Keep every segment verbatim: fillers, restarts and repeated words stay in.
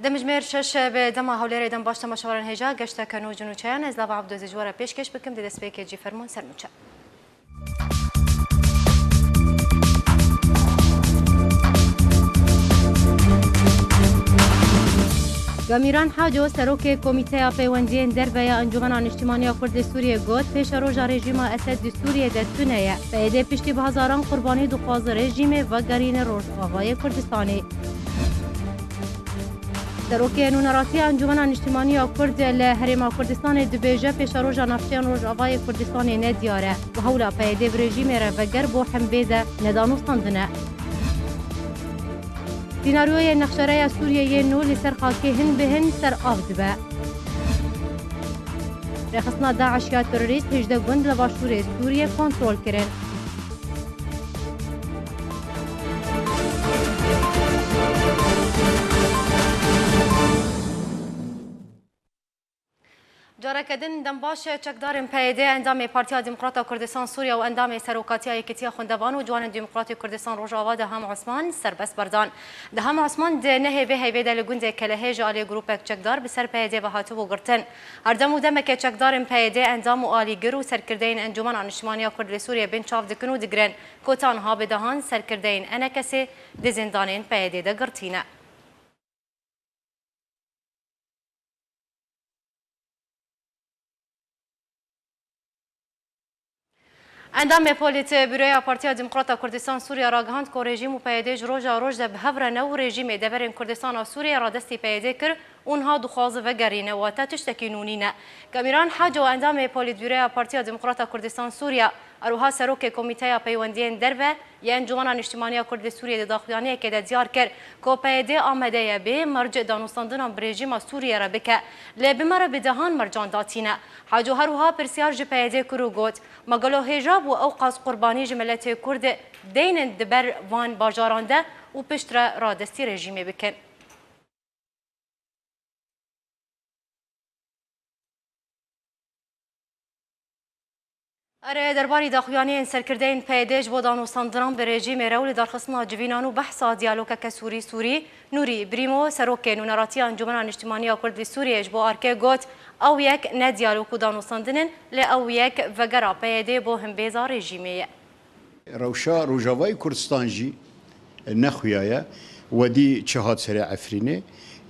Demjimêr şeş bi dema Hewlêrê. Dem baş temaşevaran hêja geşteke nû ji nûçeyan ez Lava Ebdozê ji we re pêşkêş bikim, dê destpêkê cî fermûn ser nûçe. Gamîran Haco, serokê Komîteya Peywendiyên Derve ya Encûmena Niştimanî ya Kurd li Sûriyê got, pêşeroja rejîma Esed di Sûriyê de tune ye. P Y D piştî bi hezaran qurbanî dixwaze rejîmê vegerîne Rojavayê Kurdistanê. Serokê Nûneratiya Encûmena Niştimanî ya Kurd li Herêma Kurdistanê dibêje, pêşeroja navçeyan Rojavayê Kurdistanê nediyar e û hewla P Y D bi rejîmê re veger bo hembêz e, ne danûstandin e. Senaryoyê nexşereya Sûriyeyê nû li ser xakê hin bi hin ser av dibe. Rêxistina DAIŞ ya terorîst hejdeh gund li başûrê Sûriyê kontrol kirin. Careke din dem baş e, çekdarên P Y D, endamê Partiya Demokrata Kurdistan Sûriye û endamê Serokatiya Yekîtiya Xwendevan û Ciwanên Demokratîk Kurdistan Rojava Deham Osman serbest berdan. Deham Osman di nehê vê heyvê de li gundê Kelehê ji alî grûpek çekdar bi ser P Y D ve hatibû girtin. Her dem û demeke çekdarên P Y D, endam û alîgir û serkirdeyên Encûmena Niştimaniya Kurd li Sûriyê bên çav dikin û digirin ku tanha bi dehan serkirdeyên ENKSê di zindanên P Y D de girtî ne. Endamê Polîtbûroya Partiya Demokrata Kurdistan Sûriye ragihand ku rejîm û P Y D ji roja roj de bi hev re ne û rejîmê deverên Kurdistana Sûriye radestî P Y D kir û niha dixwaze vegerîne, wate tiştekî nû nîne. Gamîran Haco, endamê Polîtbûroya Partiya Demokrata Kurdistan Sûriye, her wiha serokê Komîteya Peywendiyên Derve, Yê Encûmena Niştimanî ya Kurd li Sûriyê di daxuyaniyekê de diyar kir ku P Y D amade ye bê merc danûstandinan bi rejîma Sûriyê re bike, lê bi me re bi dehan mercan datîne. Haco her wiha pirsyar ji P Y D kir û got, me gelo hêja bû ew qas qurbanî ji miletê Kurd deynin di ber van bajaran de û piştre radestî rejîmê bikin? Erê, derbarî daxuyaniyên serkirdeyên P Y D ji bo danûstandinan bi rejîmê re û lidarxistina civînan û behsa diyalogeke Sûrî-Sûrî, Nûrî Brîmo, serokê Nûneratiya Encûmena Niştimanî ya Kurd li Sûriyê ji bo ARKê got, ew yek ne diyalog û danûstandin in, lê ew yek vegera P Y D bo himbêza rejîmê ye. Rewşa Rojavayê Kurdistan jî nexuya ye. Wedî çi hat serê Efrînê?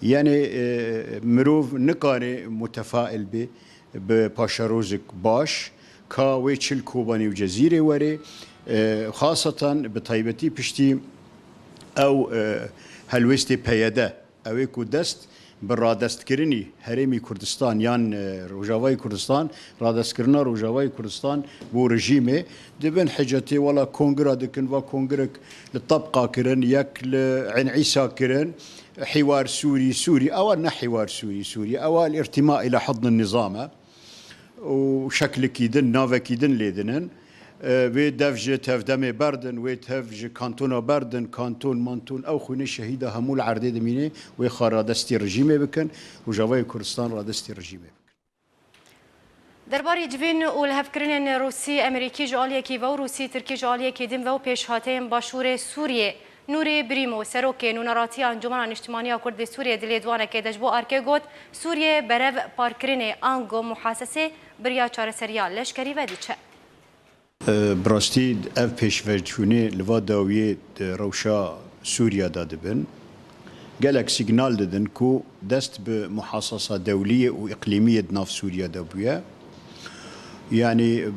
Yanî, e, mirov nikare mutefail be bi paşerojek baş, ka wê çi li Kobanê û Cezîrê were, e, xaseten bi taybetî piştî ew, e, helwêstê P Y D. Ew ê ku dest bi radestkirinî Herêmî Kurdistan yan, e, Rojavayê Kurdistan, radestkirina Rojavayê Kurdistan bo rejîmê dibin hicetê, wela kongira dikin, va kongirek li Tebqa kirin, yek li Eyn Îsa kirin, hîwar Sûrî, Sûrî, ewa ne hîwar Sûrî, Sûrî, ewa îrtîma îla hidnin nizam e. û şeklikî din, navekî din lê dinin. E, wê dev ji tevdemê berdin, wê tev ji kantona berdin, kanton, manton, ew xwînê şehîda hemû li erdê dimîne, wê xwe radestî rejîmê bikin, Rojavayê Kurdistan radestî rejîmê bikin. Derbarî civîn û lihevkirinên Rûsî, Emerîkî ji aliyekî ve û Rûsî, Tirkî ji aliyekî din ve û pêşhateyên Başûrê Sûriyê, Nûrî Brîmo, serokê Nûneratiya Encûmena Niştimanî ya Kurd li Sûriyê di lêdwanekê de ji bo ARKê got, Sûriye berev parkirinê ango muhasesê bi riya çareseriya leşkerî ve diçe. Bi rastî ev pêşveçûnê li va dawiyê di rewşa Sûriya de dibin. Gelek sîgnal didin ku dest bi muhasasa dewliyê û îqlîmiyê di nav Sûriya de bûye. Yanî, e,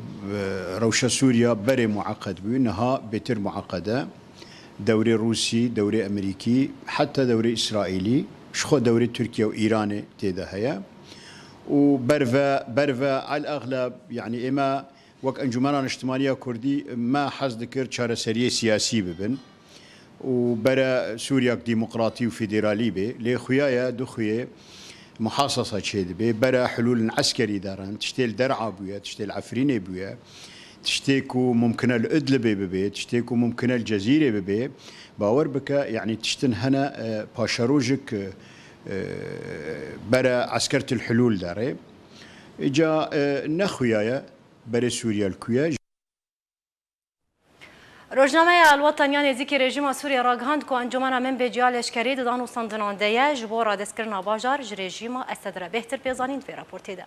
rewşa Sûriya berê mueqed bû, niha bêtir mueqed e. Dewrê Rûsî, dewrê Emerîkî, heta dewrê Îsraîlî, ji xwe dewrê Tirkiye û Îranê tê de heye. Û berve, berve, el-exleb, yanî ême wek Encûmena Niştimanî ya Kurdî me hez dikir çareseriyê siyasî bibin û bere Sûriyek demokratî û federalî bê. Lê xuya ye, du xuye muhasasa çêdibe. Bere hilûlin eskerî derin, tiştê li Der'a bûye, tiştê li Efrînê bûye. Tiştê ku mumkin e li Idlibê bibe, tiştê ku mumkin e li Cezîrê bibe, bawer bike, yanî tiştin hene, e, paşerojik, e, e, bere eskertil hilûl derê. Îca, e, ne xuya ye, berê Sûriye li ku ye. Rojnameya El Watan ya nêzîkî rejîma Sûriyê ragihand ku Encûmena Minbic ya Leşkerî di danûstandinan de ye, ji bo radestkirina bajar ji rejîma Esed re. Bêhtir pêzanîn di vê raportê de.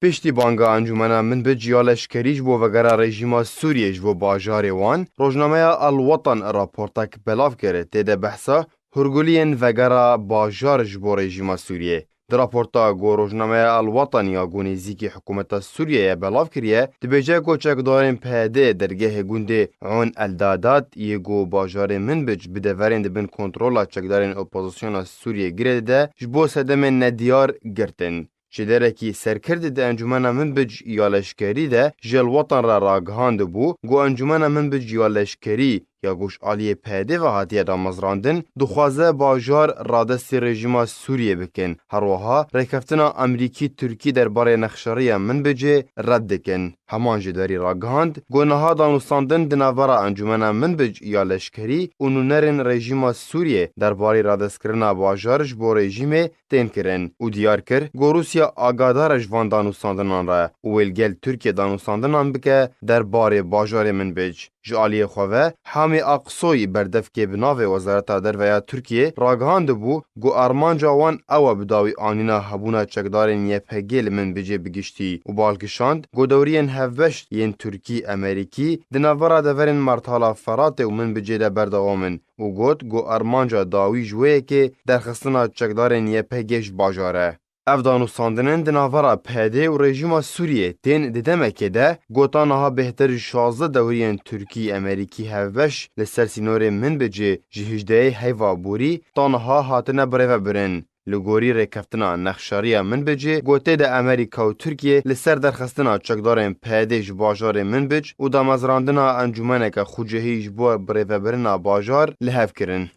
Piştî banga Encûmena Minbic ya Leşkerî ji bo vegera rejîma Sûriyê ji bo bajarê wan, rojnameya El Watan raportek belav kir. Tê de behsa hurguliyên vegera bajar ji bo rejîma Sûriyê. Di raporta ku rojnameya El Watan ya ku nêzîkî hikûmeta Sûriyeyê belav kiriye, dibêje ku çekdarên P Y D dergehê gundê Ewn El Dadad yê ku bajarê Minbic bi deverên di bin kontrola çekdarên opozisyona Sûriyê girê dide, ji bo sedemên nediyar girtin. Şêderekî serkirdî di Encûmena Minbic ya Leşkerî de ji El Watan re ragihandibû ku Encûmena Minbic ya Leşkerî ya ku ji aliyê P Y D ve hatiye damezrandin, dixwaze bajar radestî rejîma Sûriyê bikin. Her wiha rêkeftina Amerîkî-Tirkî derbarê nexşeriya Minbicê red dikin. Heman jêderî ragihand ku niha danûstandin di navbera Encûmena Minbic ya Leşkerî û nûnerên rejîma Sûriyê derbarê radestkirina bajar ji bo rejîmê tên kirin û diyar kir ku Rûsya agadar e ji van danûstandinan re û wê li gel Tirkiye danûstandinan bike derbarê bajarê Minbic. Ji aliyê xwe ve Hamî Aksoy berdevkê bi navê Wezareta Derve ya Tirkiyê ragihandibû ku armanca wan ew e bi dawî anîna hebûna çekdarên Y P G li Minbicê bi giştî û bal kişand ku dewriyên hevbeş yên Tirkî-Amerîkî di navbera deverên Merthala Feratê û Minbicê de berdewam in û got ku armanca dawî ji wê yekê derxistina çekdarên Y P G ji bajar e. Ev danûstandinên di navbera P Y D û rejîma Sûriyê tên di demekê de ku ta niha bêhtir ji şazdeh dewriyên Tirkî-Amerîkî hevbeş li ser sînorê Minbicê ji hêjdehê heyva borî ta niha hatine birêvebirin. Li gorî rêkeftina nexşeriya Minbicê ku tê de Amerîka û Tirkiye li ser derxistina çekdarên P Y D ji bajarê Minbic û damezrandina encûmeneke xucehî ji bo birêvebirina bajar li hev kirin.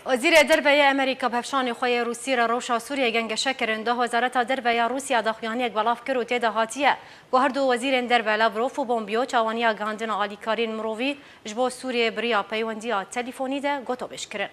Wezîrê Derve yê Amerîka bi hevşanê xwe yê Rûsî re rewşa Sûriyê gengeşe kirin. Doh Wezareta Derve ya Rûsya daxuyaniyek belav kir û tê de hatiye ku her du wezîrên derve Lavrov û Pompeo çawaniya gihandina alîkariyên mirovî ji bo Sûriyê bi riya peywendiya telîfonî de gotobêj kirin.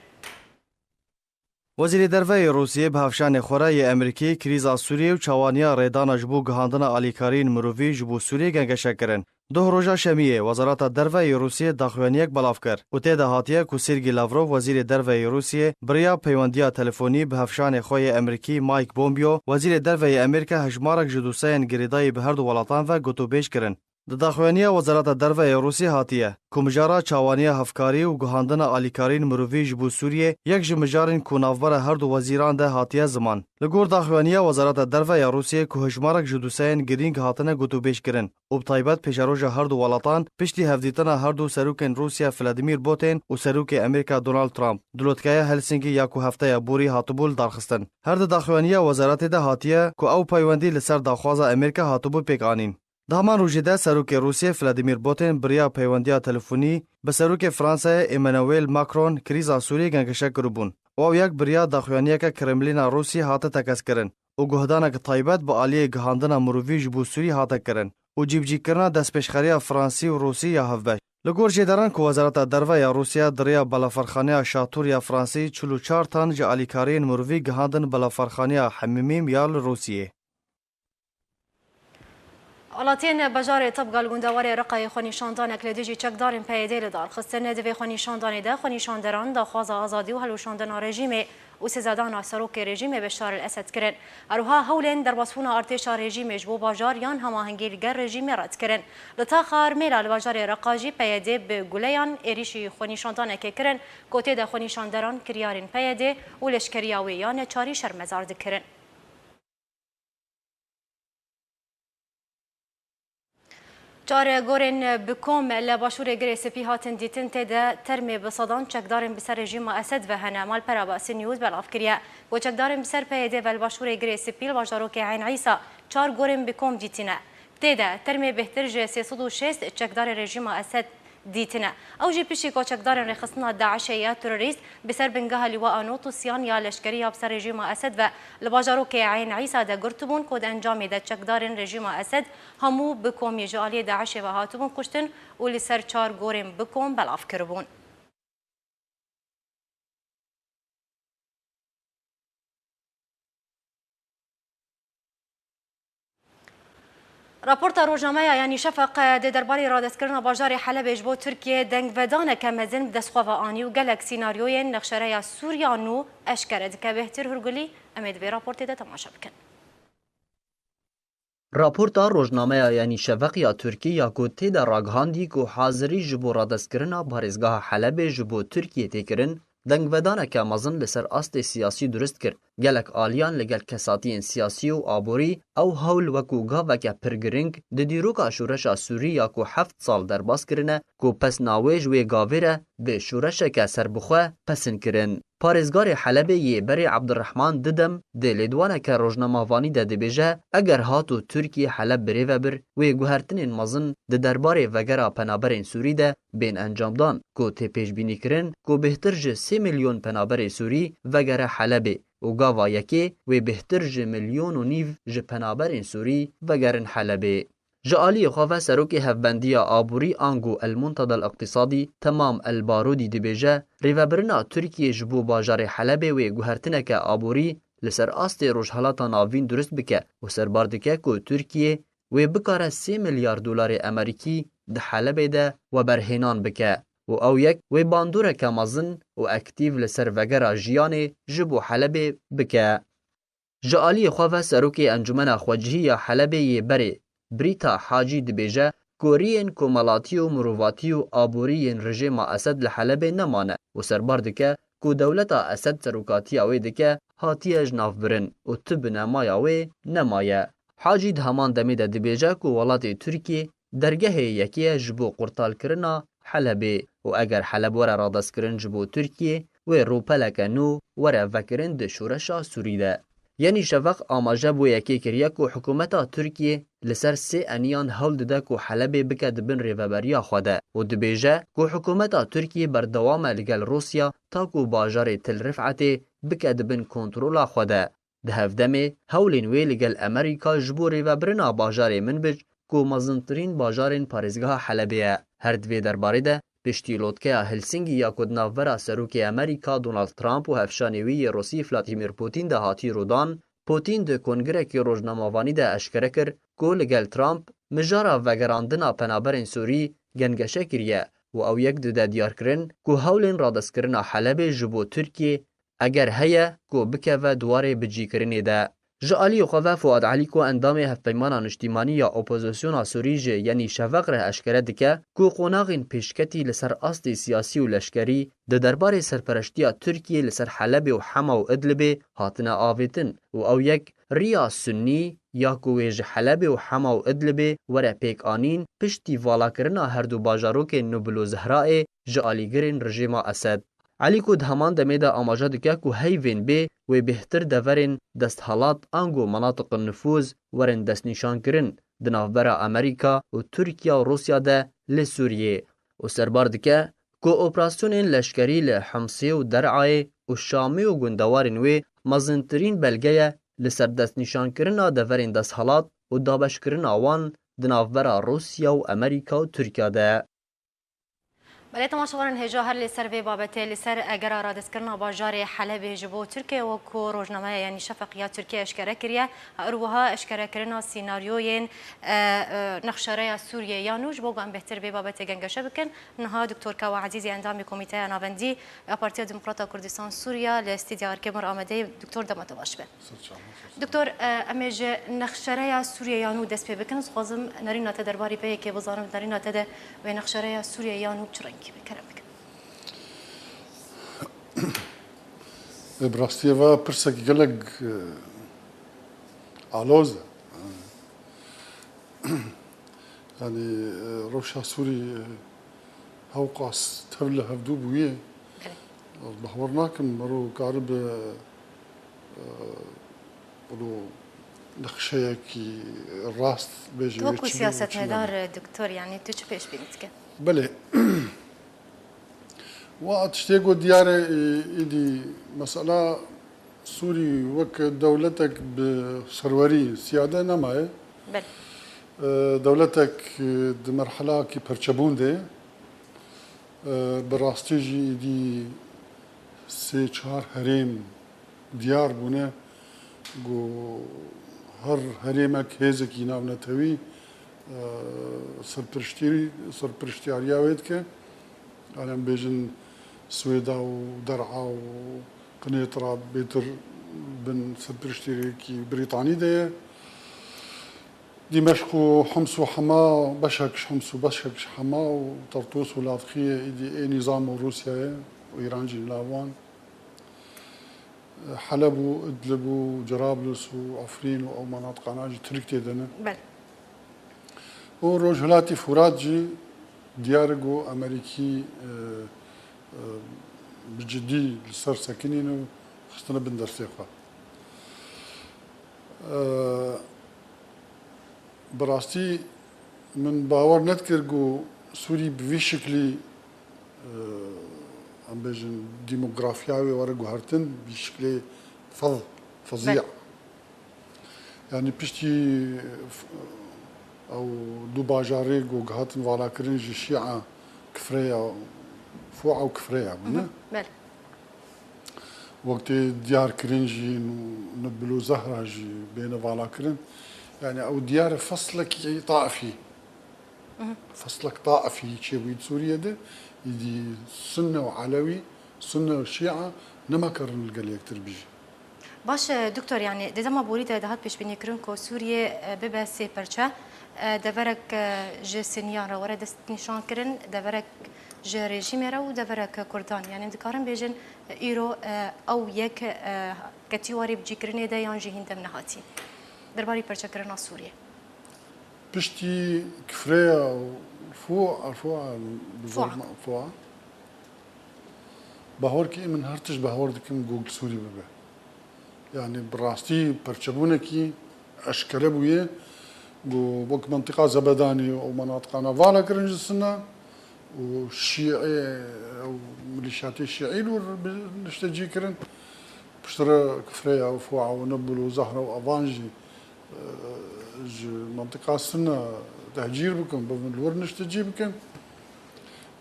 Wezîrê Derve yê Rûsiyê bi hevşanê xwe re yê Amerîkî krîza Sûriyê û çawaniya rêdana ji bo gihandina alîkariyên mirovî ji bo Sûriyê gengeşe kirin. Doh roja Şemiyê, Wezareta Derve yê Rûsiyê daxuyaniyek belav kir û tê de hatiye ku Sergî Lavrov, Wezîrê Derve yê Rûsiyê, bi riya peywendiya telefonî bi hevşanê xwe yê Amerîkî Mike Pompeo, Wezîrê Derve yê Amerîka hejmarek ji doseyên girêdayî bi her du welatan ve gotûbêj kirin. Di daxuyaniya Wezareta Derve yê Rûsiyê hatiye ku mijara çawaniya hevkarî û guhandina alîkariyên mirovî ji bo Sûriyê yek ji mijarên ku navbera her du wezîran de hatiye ziman. Li gor daxuyaniya Wezareta Derve ya Rûsiyê ku hejmarek ji doseyên girîng hatine gotûbêj kirin, û bi taybet pêşeroja her du welatan piştî hevdîtina her du serokên Rûsya Vladimir Putin û serokê Amerîka Donald Trump di lotkeya Helsinkî ya ku hefteya borî hatibû lidarxistin. Her di daxuyaniya wezaretê de hatiye ku ew peywendî li ser daxwaza Amerîka hatibû pêkanîn. Di heman rojê de serokê Rûsiyê Vladimir Putin bi riya peywendiya telefonî bi serokê Fransayê Emmanuel Macron krîza Sûriyê gengeşe kiribûn û ew yek bi riya daxuyaniyeke Kremlîna Rûsî hate tekez kirin û guhdanek taybet bi aliyê gihandina mirovî ji bo Sûrî hate kirin û cîbicîkirina destpêşxeriya Fransî û Rûsî ya hevbeş. Li gor jêderan ku Wezareta Derve ya Rûsya di riya balaferxaneya Şatûr ya Fransî çil û çar tan ji alîkariyên mirovî gihandin balaferxaneya Hemîmîm ya li Rûsiyê. Halatiyên bajarê Tebga li gundewarê Reqayê xwenîşandanek li dijî çekdarên P Y D li dar xistin. Di vê xwenîşandanê de xwenîşanderan daxwaza azadî û hilweşandina rejîmê û sizedana serokê rejîmê Beşar el Esed kirin. Her wiha hewlên derbasbûna artêşa rejîmê ji bo bajar yan hemahengî li gel rejîmê red kirin. Li taxa Rmêla li bajarê Reqa jî P Y D bi guleyan êrîşî xwenîşandanekê kirin ku tê de xwenîşanderan kiryarên P Y D û leşkeriya wê ya neçarî şermezar dikirin. Çar gorên bi kom li başûrê Girê Spî hatin dîtin, tê de termê bi sedan çekdarên bi ser rejîma Esed ve hene. Malpera Basî News belav kiriye ku çekdarên bi ser P Y D ve li başûrê Girê Spî li bajarokê Eyn Îsa çar gorên bi kom dîtine. Tê de termê bêhtir ji sê sed û şêst çekdarê rejîma Esed dîtine. Ew jî piştî ku çekdarên rêxistina DAIŞê ya terorîst bi ser bingeha Lîwa Anotosyan ya leşkerî ya bi ser rejîma Esed ve li bajarokê Eyn Îsa de girtibûn ku di encamê de çekdarên rejîma Esed hemû bi komî ji aliyê DAIŞê ve hatibûn kuştin û li ser çar gorên bi kom belav kiribûn. Raporta rojnameya Yanî Şefeq dê derbarê radestkirina bajarê Helebê ji bo Tirkiyê dengvedaneke mezin bi dest xwe ve anî û gelek sînaryoyên nexşereya Sûriya nû eşkere dike. Bêhtir Hurgulî, em ê di vê raportê de temaşe bikin. Raporta rojnameya Yanî Şefeq ya Tirkî ya ku tê de ragihandî ku hazirî ji bo radestkirina parêzgeha Helebê ji bo Tirkiyê tê kirin, dengvedaneke mezin li ser astê siyasî durist kir. Gelek aliyan li gel kesatiyên siyasî û aborî ew hewl wekû gaveke pir giring di dîroka şoreşa Sûrî ya ku heft sal derbas kirine, ku pesna wê ji wê gavê re bi şoreşeke serbixwe pesin kirin. Parêzgarê Helebê yê berê Abdurrahman Didem di lêdwaneke rojnamevanî de dibêje, eger hato Tirkiyê Heleb birêve bir, wê guhertinên mezin di derbarê vegera penaberên Sûrî de bên encamdan, ku tê pêşbînîkirin ku bêhtir ji sê milyon penaberê Sûrî vegere Helebê û gava yekê wê bêhtir ji milyon û nîv ji penaberên Sûrî vegerin Helebê. Ji aliyê xwe ve Serokê Hevbendiya Aborî ango El Muntedel Iqtîsadî Temam El Barûdî dibêje, rêvebirina Tirkiyê ji bo bajarê Helebê wê guhertineke aborî li ser astê Rojhelata Navîn durist bike û serbar dike ku Tirkiyê wê bikare sê milyar dolarê Amerîkî di Helebê de weberhênan bike û ew yek wê bandoreke mezin û aktîf li ser vegera jiyanê ji bo Helebê bike. Ji aliyê xwe ve Serokê Encûmena Xwecihî ya Helebê yê berê Brîta Hacî dibêje ku riyên komelatî û mirovatî û aborî yên rejêma Esed li Helebê nemane û serbar dike ku dewleta Esed serokatiya wê dike hatiye ji nav birin û tu binemaya wê nemaye. Hacî di heman demê de dibêje ku welatê Tirkiyê dergehê yekê ye ji bo qurtalkirina Helebê û eger Heleb were radestkirin ji bo Tirkiyê, wê rûpeleke nû were vekirin di şoreşa Sûrî de. Yenî Şefeq amaje bo yekê kiriye ku hikûmeta Tirkiyê li ser sê eniyan hewl dide ku Helebê bike di bin rêveberiya xwe de û dibêje ku hikûmeta Tirkiyê berdewam e li gel Rûsya ta ku bajarê Til Rifetê bike di bin kontrola xwe de. Di hevdemê hewlên wê li gel Amerîka ji bo rêvebirina bajarê Minbic ku mezintirîn bajarên parêzgeha Helebê ye. Her di vê derbarê de piştî lotkeya Helsinkî ya ku di navbera serokê Amerîka Donald Trump û hevşanê wî yê Rûsî Vladimir Putin de hatî rûdan, Putin di kongrekî rojnamevanî de eşkere kir ku li gel Trump mijara vegerandina penaberên Sûrî gengeşe kiriye û ew yek dide diyarkirin ku hewlên radestkirina Helebê ji bo Tirkiyê eger heye ku bikeve di warê bicîkirinê de. Ji aliyê xwe ve Fuad Elî ku endamê Hevpeymana Niştîmanî ya Opozisyona Sûrî ji Yenî Şefeq re eşkere dike ku qonaxên pêşketî li ser astê siyasî û leşkerî di derbarê serpereştiya Tirkiyê li ser Helebê û Hema û Idlibê hatine avêtin û ew yek riya Sunnî ya ku wê ji Helebê û Hema û Idlibê were pêkanîn piştî valakirina her du bajarokên Nubil û Zehraê ji alîgirên rejêma Esed. Elî ku di heman demê de amaje dike ku heyvên bê wê bêhtir deverên desthilat ango menatiqin nifûz werin destnîşankirin di navbera Amerîka û Tirkiya û Rûsya de li Sûriyê û serbar dike ku operasyonên leşkerî li Himsê û Der'ayê û Şamê û gundewarên wê mezintirîn belge ye li ser destnîşankirina deverên desthilat û dabeşkirina wan di navbera Rûsya û Amerîka û Tirkiya de. Belê, temaşevanên hêja, her li ser vê babetê, li ser egera radestkirina bajarê Helebê ji bo Tirkiyê, wekû rojnameya Yenî Şefeq ya Tirkiyê eşkere kiriye, her wiha eşkerekirina sînaryoyên, e, e, nexşereya Sûriyê ya nû. Ji bo ku em bêhtir vê babetê gengeşe bikin, niha Doktor Kawa Ezîzî, endamê Komîteya Navendî ya Partiya Demokrata Kurdistan Sûriya, li stûdyoya Erkê Mir Amedê ye. Doktor, dema te baş be. Doktor, e, em ê ji nexşereya Sûriyê ya nû dest pê bikin. Dixwazim nerîna te derbarî P Y K bizanim, nerîna te de wê nexşereya Sûriyê ya nû çi rengî be? Kerem bikin. Ê, bi rastiyê ve pirsek gelek, e, aloz e. Yanî, e, rewşa Sûrî, e, hewqas tev li hevdû bûye. Belê. Ez bawer nakim mero karibe, e, wilo nexşeyekî rast bêje. Tu wekû siyasetmedar, doktor, yanî tu çi pêşbînî dike? Belê. Wa tiştê ku diyar e, e, îdî mesela Sûrî wek dewletek bi serwerî siyade nemaye. Belê. E, dewletek, e, di merhelakî perçebûn de, e, bi rastî jî îdî sê çar herêm diyar bûne, ku her herêmek hêzekî navnetewî serpiriştî-, serpiriştiyariya wê dike. Em bêjin Swêda û Der'a û Qinêtra bêtir bin serpiriştiyariyekî Brîtanî de ye. Dîmeşq û Hims û Hema, beşek ji Hims û beşek ji Hema û Tertûs û Lafxiyê êdî ê nîzam û Rûsyayê û Îran jî nav wan. Heleb û Idlib û Cerablus û Efrîn û ew menatiqana jî Tirk tê de ne. Belê. Û Rojhilatî Furat jî diyar e ku Amerîkî, e, e, bi cidî li ser sekinîne û xistine bin destê xwe. E, Bi rastî min bawer nedikir ku Sûrî bi vî şiklî, e, em bêjin, demografiya wê were guhertin, bi şiklê fez, fezî. Belê. Yanî piştî f-, ew du bajarê ku hatin valakirin ji Şîa Kifreya, Fua û Kifreya bûne. Hı hı, belê. Wek tê diyar kirin jî, Nû-, Nubul û Zehra jî bêne vala kirin. Yani ew diyar e feslekî taifî. Mhm. Feslek taifî çêbûyî di Sûriyê de, îdî Sunne û Elewî, Sunne û Şîa nema karin li gel yektir bijî. Baş e, doktor, yani di dema borî de dihat pêşbînîkirin ku Sûriye e, bibe sê perçe. E, deverek e, ji Siniyan re were destnîşankirin, deverek ji rejîmê re û deverek Kurdan. Yani em dikarin bêjin, e, îro, e, ew yek, e, ketî warê bicîkirinê de yan jî hîn dem nehatî? Derbarî perçekirina Sûriyê. Piştî Kifreya û Fua, Fua, Fua. Fua. Bahor ki min her tişt bahor dikim ku li Sûrî bibe. Yani bi rastî perçebûnekî eşkere bûye ku wek mentiqa Zebedanî û menatiqana vala kirin ji Sunne û Şîî û milîşyatê Şîî li wir bi niştecî kirin. Piştre Kifreya û Fua û Nebul û Zahra û evan jî, e, ji mentiqa Sunne tehcîr bikin, bibin li wir niştecî bikin.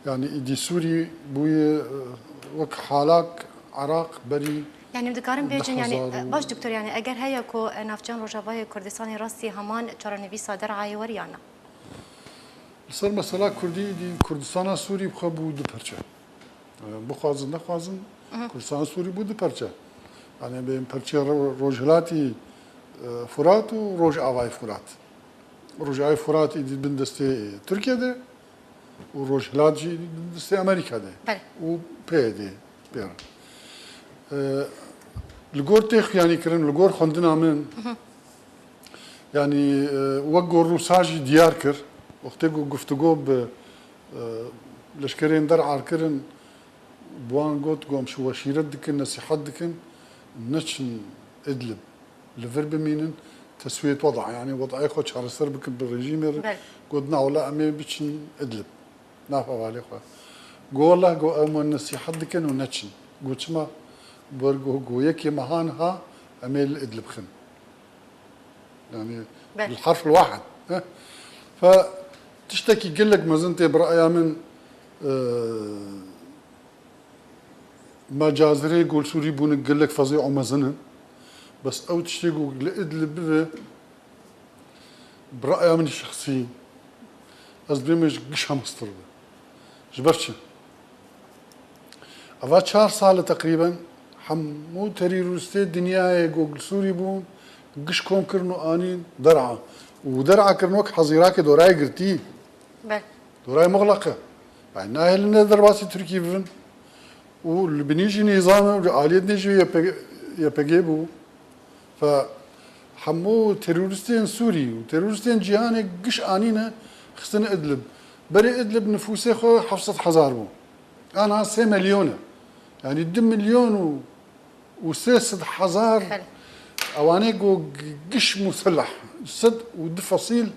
Yani îdî Sûrî bûye, e, wek halak Iraq berî. Yani em dikarin bêjin, yani, hezar û e, baş doktor, yani eger heye ku, e, navçeyan Rojavayê Kurdistanê rastî heman çarenivîsa Derayê were ya na? Li ser mesela Kurdî îdî Kurdistana Sûrî bi xwe bû du perçe. Yani bixwazin nexwazin, Mhm. Kurdistana Sûrî bû du perçe. Yani bên perçê Ro-, Rojhilatî, e, Furat û Rojavayê Furat. Rojavayê Furat îdî bin destê Tirkiye de. û Rojhilat jî destê Amerîka de Belê. û P Y D pê re. E, li gor tê xuyanî kirin, li gor xwendina min, Hı hı. yanî, e, wek gor Rûsa jî diyar kir, wextê ku guftûgo bi, e, leşkerên Der'a kirin, bi wan got, ku em şûweşîret dikin, nesîhet dikin, neçin Idlib. Li vir bimînin, teswiyet weda, yani wedayê xwe çareser bikin bi rejîmê re. Belê. Got, na wela em ê biçin Idlib, nav hevalê xwe. Got, wela, got, em we nesîhet dikin û neçin. Got, çima? Ber got, got, yekê meha niha em ê li Idlib xin. Yani, Belê. Bi herf li wahid. Heh. Fe tiştekî gelek mezin tê bi raya min, e, Me cazirê Gol Sûrî bûne gelek fezê û mezin in. Bes ew tiştê ku li Idlib bibe, bi raya min şexsî, ez dibêjim ji giş hemestir be. Ji ber çi? Eva çar sal e teqrîben hemû terîroristê dinyayê ku li Sûrî bûn, giş kom kirin û anîn Der'a. Û Der'a kirin wek hezîrakê dorayê girtî. Belê. Dorayê muxleq e. Yani nahêlin ne derbasî Tirkî bibin. Û li binî jî nîzam e û li aliyê dinê jî Y P G, Y P G bû. Fe hemû terorîstên Sûrî û terorîstên cîhanê giş anîne xistine Idlib. Berê Idlib nifûsê xwe heft sed hezar bû. Ana sê milyon e. Yani du milyon û û sê sed hezar Belê. Ewanê ku g-, giş muselleh, sed û du fesîl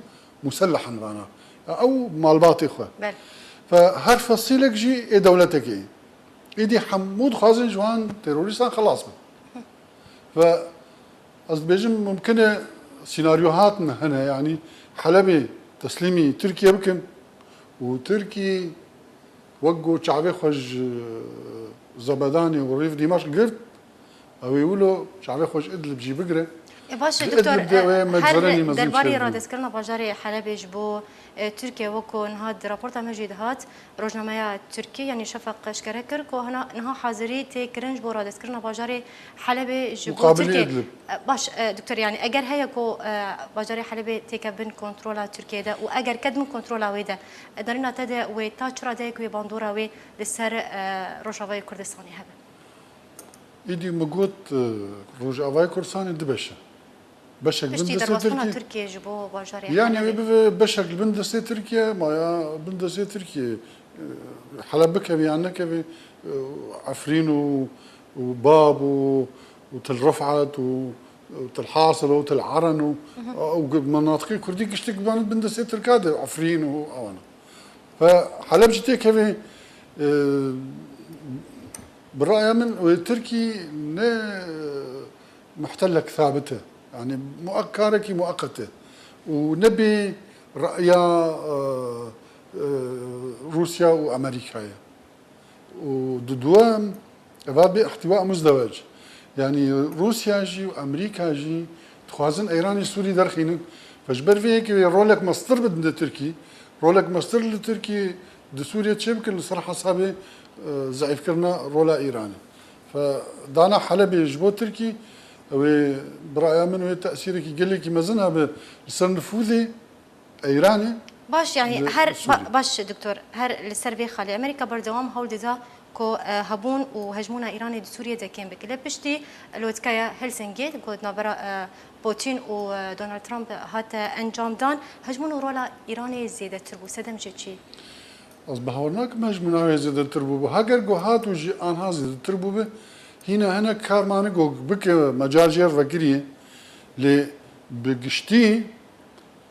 muselleh in vana. Ya ew malbatê xwe. Belê. Ve her fesîlek jî ê dewletekê. Êdî hemû dixwazin ji wan terorîstan xelas bin. Ve ez dibêjim mumkin e senaryohat hene, yani Helebê teslîmî Tirkiye bikin û Tirkî Wek ku çavê xwe ji Zebedanê û Rîf Dîmeşq girt, ew ê wilo çavê xwe ji Idlib jî bigire. E, baş e, Doktor, e, her derbarê radestkirina bajarê Helebê ji bo, e, Tirkiye, weko niha di raporta me jî dihat, rojnameya Tirkî, yanî Şefaq eşkere kir ku hina, niha hazirî tê kirin ji bo radestkirina bajarê Helebê ji bo Tirkiye. E, baş, e, Doktor, yanî eger heye ku, e, bajarê Helebê têke bin kontrola Tirkiye de û eger ket bin kontrola wê de, e, darîna te de wê ta çi radeyek wê bandora wê li ser, e, Rojavayê Kurdistanê hebe? Îdî min got, e, Rojavayê Kurdistanê du beş e. Beşek bin destê Tirkiye. Tirkiye ji bo bajarê Yanî Helebê. Wê bibe beşek li bin destê Tirkiye, maya bin destê Tirkiye. E, Heleb bikeve yan nekeve, e, Efrîn û, û Bab û, û Til Rifat û, û Til Hasil û Til Eren û, û menatiqê Kurdî giştik bibane bin destê Tirka de, Efrîn û ewana. Ve Heleb jî têkeve, e, bi raya min wê Tirkî ne muhtelek thabit e. Yanî muak-, karekî mueqet e. Û nebê raya, e, e, Rûsya û Amerîkayê. Û di duem, eva bê ihtiwa muzdewej. Yanî Rûsya jî û Amerîka jî dixwazin Îranê Sûrî derxînin. Ve ji ber vê yekê wê rolek mestir bidin di Tirkî. Rolek mestir li Tirkî di Sûriyê çêbikin li ser hesabê, e, zeîfkirina rola Îranê. Fe dana Helebê ji bo Tirkî, ew ê bi raya min wê tesîrekî gelekî mezin hebe li ser nifûzê Îranê. Baş, yanî her, ba-, baş, Doktor, her li ser vê xalê Amerîka berdewam hewl dida ku, e, hebûn û hejmûna Îranê di Sûriyê de kêm bike. Lê piştî lotkaya Helsinkê, ku di navbera, e, Putin û, e, Donald Trump hate encamdan, hejmûn û rola Îranê zêdetir bû. Sedem jê çi? Ez bawer nakim hejmûna wê zêdetir bûbû. Heger ku hat û jî anha zêdetir bûbe, hîna hinek kar mane ku bike mecal jê re vekirî. Lê bi giştî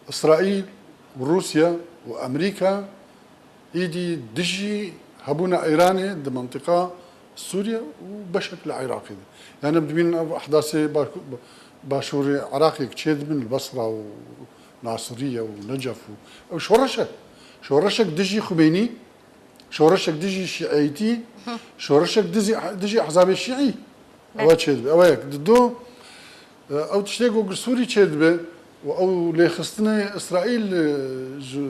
Îsraîl û Rûsya û Amerîka îdî dijî hebûna Îranê di mentiqa Sûriye û beşek li Iraqê de. Yani em dibînin ev ehdasê baş-, başûrê Iraqê çê dibin li Basra û Nasiriye û Necef û ew şoreş e. Şoreşek dijî Xumeynî, şoreşek dijî şiîtî, şoreşek dijî, dijî ehzabê şiî. Ewa çê dibe. Ewa yek. Di do, e, ew tiştê ku li Sûrî çê dibe û ew lêxistinê Îsraîl, e, ji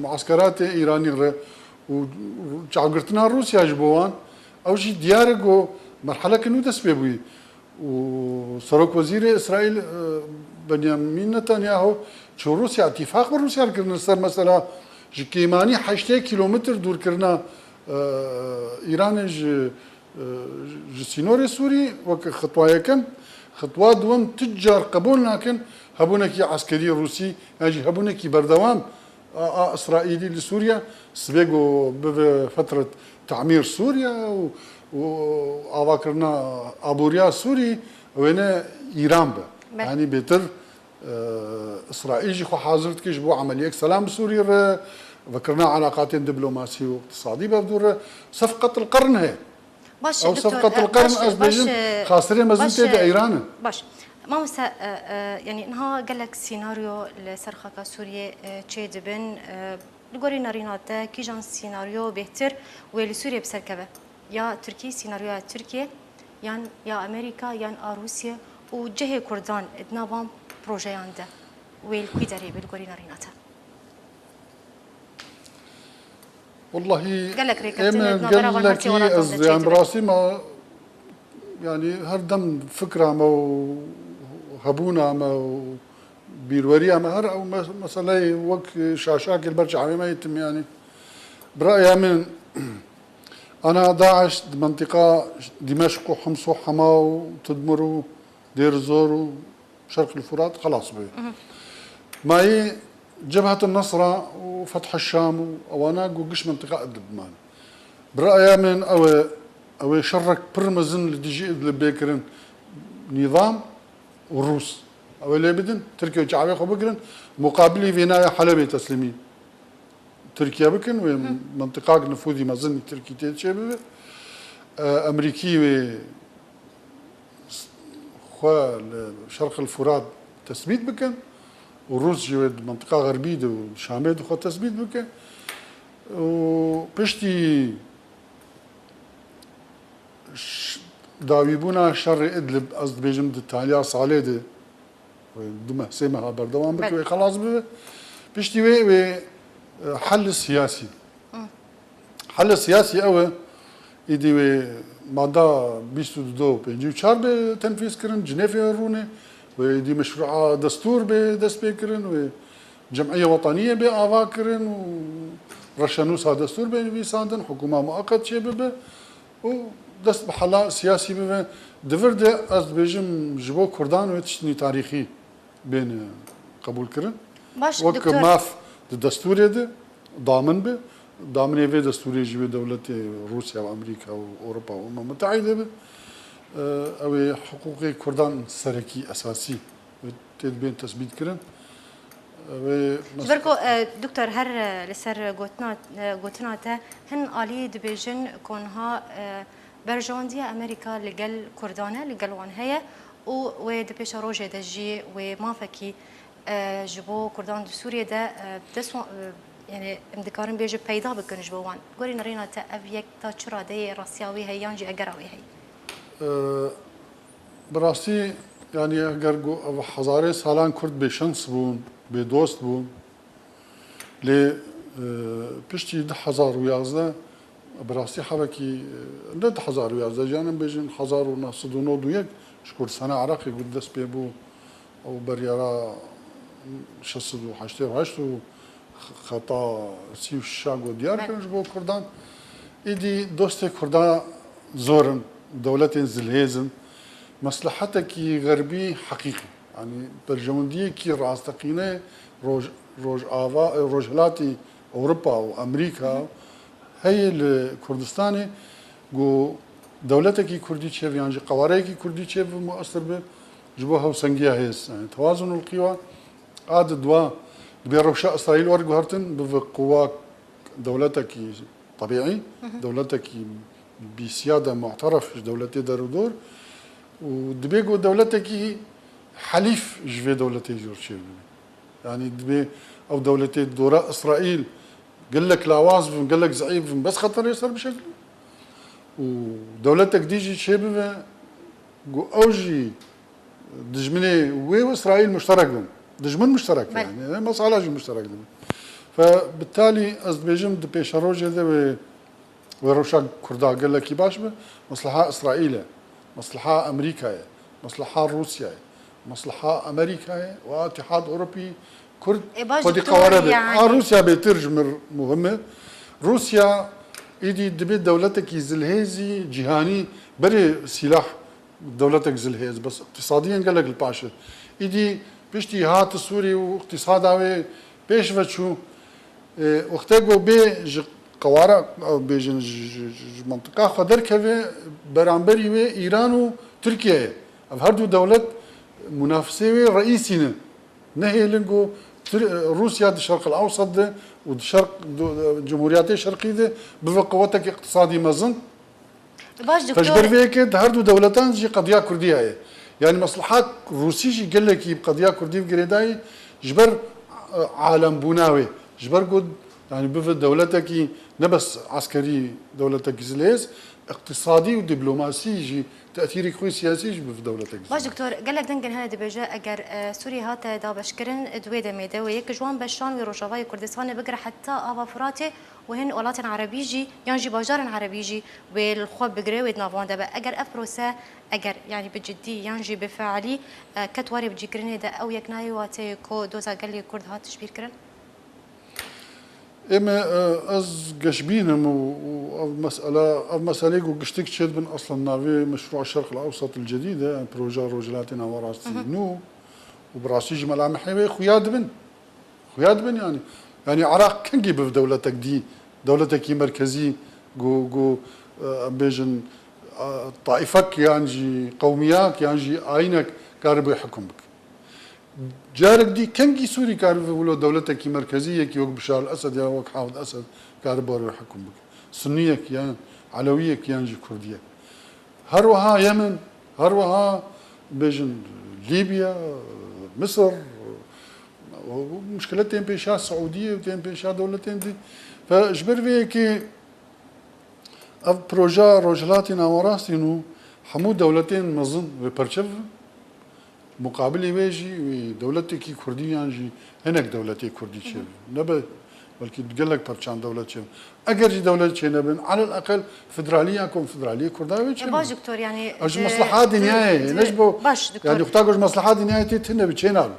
muaskeratê Îranî re û çavgirtina Rûsya ji bo wan, ew jî diyar e ku merheleke nû dest pê bûyî. Û Serokwezîrê Îsraîl, e, Benyamin Netanyahu çû Rûsya, îtîfaq bi Rûsya kirin li ser mesela ji kêmanî heştê kîlometr dûrkirina, e, Îranê ji, e, ji sînorê Sûrî wek xitwa yekem, xitwa duwem tu car qebûl nakin hebûnekî eskerî Rûsî yan jî hebûnekî berdewam a, a Îsraîlî li Sûriye, sibê ku bibe fetret tamîr Sûriye û, û avakirina aboriya Sûrî wêne Îran be. Be. Yanî bêtir, e, Îsraîl jî xwe hazir dike ji bo emeliyek selam bi Sûrî re, vekirina elaqatên diplomasî û iqtisadî berdû re. Sefqet el qern heye. Baş, Ew Doktor, sefqet e, el qern, baş, ez baş, bêjim, e, xasirê mezin baş, tê de e, Îran e. Baş. Mamoste, e, e, yanî niha gelek sînaryo li ser xaka Sûriyê, e, çê dibin. E, li gorî nerîna te, kîjan sînaryo bêhtir wê li Sûriyê bi ser keve? Ya Tirkî, sînaryoya Tirkiye, yan ya Amerîka, yan a Rûsye û cihê Kurdan di nav van projeyan de wê li kû derê be li gorî nerîna te? Wellahî, Gelek rêkeftin ême di navbera van her sê gelekî welatan ez de çê yani bi dibe. Rastî me, yani her dem fikra me û hebûna me û bîrweriya me her ew me-, meseleyê wek şaşakê li ber çavê me yê tim yani. Bi raya min, ana DAIŞ di mentiqa Dimeşq û Hims û Hema û Tudmur û Dêr Zor û Şerq li Furat xelas bûye. Mayî Cebhet Nesra û Feth Şam û ewana ku giş mentiqa Idlib man. Bi raya min ew e, ew ê şerrek pir mezin li dijî Idlibê kirin nîzam û Rûs. Ew ê lê bidin, Tirkiye çavê xwe bigirin, muqabilî vênaya Helebê teslîmî Tirkiye bikin, wê mentiqak nifûzî mezin Tirkî tê çê bibe. E, Emerîkî wê xwe li Şerq el Furat tesbît bikin û Rûs jî wê di mentiqa Xerbî de û Şamê de xwe tesbît bike. Û piştî ş-, dawîbûna şerê Idlib, ez dibêjim di taliya salê de, Wê du meh, sê meha berdewam bike, Belê. Wê xelas bibe. Piştî wê, wê, e, hel siyasî. Hel siyasî ew e, îdî wê mada bîst û du û pêncî û çar bê tenfîz kirin, Cinêfê rûnê, wê îdî meşrûa destûr bê destpêkirin, wê cem'iye wetaniyê bê ava kirin û reşenûsa destûr bê nivîsandin, hikûma mueqet çê bibe û dest bi hela siyasî bibe. Di vir de ez dibêjim ji bo Kurdan wê tiştî tarîxî bên qebûl kirin. Baş, Wek doktor. Maf di destûrê de damin be, daminê vê destûrê jî wê dewletê Rûsya û Amerîka û Ewropa û Umem Mutehîde be. Ew ê hiqûqê Kurdan serekî, esasî wê tê dibên tesbît kirin. Wê Ji ber ku, e, doktor, her, e, li ser gotina, e, gotina te hin alî dibêjin ku niha, e, berjewendiya Amerîka li gel Kurdan e, li gel wan heye û wê di pêşerojê de jî wê mafekî, e, ji bo Kurdan di Sûriyê de, e, dest wan, e, yani em dikarin bêjin peyda bikin ji bo wan. Gorî nirêna te ev yek ta çi radeyê rastiya wê heye yan jî egera wê heye? E, Bi rastî, yani eger got ev hezarê salan Kurd bêşens bûn, bêdost bûn, lê, e, piştî du hezar û yazdeh, bi rastî hevekî, e, ne du hezar û yazdeh, yani em bêjin hezar û neh sed û nod û yek ji Kurdistana Iraqê ku dest pê bû, ew beryara şeş sed û heştê û heşt û xeta sî û şeş a got diyar Belê. Kirin ji bo Kurdan. Îdî dostê Kurdan zor in, dewletên zilhêz in. Meslehetekî xerbî heqîqî, yanî berjewendiyekî rasteqîne roj-, rojava, rojhilatî Ewropa û Amerîka heye li Kurdistanê ku dewletekî Kurdî çêbe yan jî qewareyekî Kurdî çêbe muesir be ji bo hewsengiya hêz. Yani tewazun û qîwa. A di dua dibê rewşa Îsraîl werguhertin, bibe quwa dewletekî tebîî, dewletekî bîsiya de mu'teref ji dewletê derûdor û dibê ku dewletekî helîf ji vê dewletê jor çêbibe. Yanî dibê ew dewletê dora Îsraîl gelek lawaz bibin, gelek zeîf bibin, bes xeterê ser bişetilin. Û dewletek dî jî çêbibe ku ew jî dijminê wê û Îsraîl muşterek bin. Dijmin muşterek Belê. Yani, e, mesala jî muşterek dibin. Fe bitalî ez dibêjim di pêşerojê de wê, wê rewşa Kurda gelekî baş be. Mesleha Îsraîl e, mesleha Amerîka ye, mesleha Rûsya ye, mesleha Amerîka ye û Îtîhad Ewropî Kurd Ê, baş xwedî doktor, qeware be. Yani. A Rûsya bêtir ji mir muhim e. Rûsya îdî dibê dewletekî zilhêzî cîhanî berê sîlah dewletek zilhêz, bes îqtîsadiyen gelek li paş e. Îdî piştî hate Sûrî û îqtîsada wê pêş ve çû. E, wextê ku bê ji qewara, ew bêjin ji, ji, ji, ji mentiqa xwe derkeve, beramberî wê Îran û Tirkiye ye. Ev her du dewlet munafisê wê reîsî ne. Nehêlin ku Tir-, Rûsya di Şerq el Ewsat de û di şerq, du-, Cumhuriyetê Şerqî de bibe quwetek îqtisadî mezin. Baş Fe ji doktor. Ber vê yekê di her du dewletan jî qediya Kurdî heye. Yani mesleha Rûsî jî gelekî bi qediya Kurdî ve girêdayî ji ber, e, alembûna wê. Ji ber ku, yani bibe dewletekî ne bes eskerî, dewletekî zilhêz, îqtisadî û dîplomasî jî, tesîrek xwe siyasî jî bibe dewletekî Baş zilhêz. Doktor, gelek dengên hene dibêje eger, e, Sûriyê hate dabeşkirin, di wê demê de wê yek ji wan beşan wê Rojavayê Kurdistanê bigire heta ava Firatê û hin welatên Erebî jî yan jî bajarên Erebî jî wê li xwe bigire, wê di nav wan de be. Eger ev prose, eger, yanî bi cidî yan jî bi fealî, e, ket warê bicîkirinê de, ew yek nayê wateyê ku doza gelê Kurd hat tişbîrkirin? Ê me, e, ez geşbîn im û, û ev mesele, ev meselê ku giştik çêdibin eslen navê meşrûa Şerq el Ewsat el Cedîd e, yani proja Rojhilatê Nawerastî Hı hı. Nû û bi rastî jî melamehê wê xuya dibin. Xuya dibin yani. Yani Iraq kengî bi dewletek dî, dewletekî merkezî ku, ku, e, em bêjin, e, taîfek yan jî qewmiyak yan jî ayînek karibe hukm bike. Carek dî kengî Sûrî karibe wilo dewletekî merkezî yekî wek Bişar el Esed ya wek Hafid Esed karibe were hukm bike. Sunniyek yan Elewiyek yan jî Kurdiyek. Her wiha Yemen, her wiha bêjin Lîbya, Misir, û muşkile tên pêşa Siûdiyê û tên pêşa dewletên dî. Fe ji ber vê yekê ev proja Rojhilatê Nawerastî nû hemû dewletên mezin wê perçev bibin. Muqabilê wê jî wê dewletekî kurdî yan jî hinek dewletê kurdî çêbin. Nebe belkî gelek parçan dewlet çêbin. Eger jî dewlet çênebin, alel eqel federalî ya konfederalî Kurda wê çêbin. Baş doktor, yanî Ez ji di, mesleha di, dinyayê, di, ne ji bo, baş doktor. Yanî xwe ta ku ji mesleha dinyayê tê tune bi çênabin.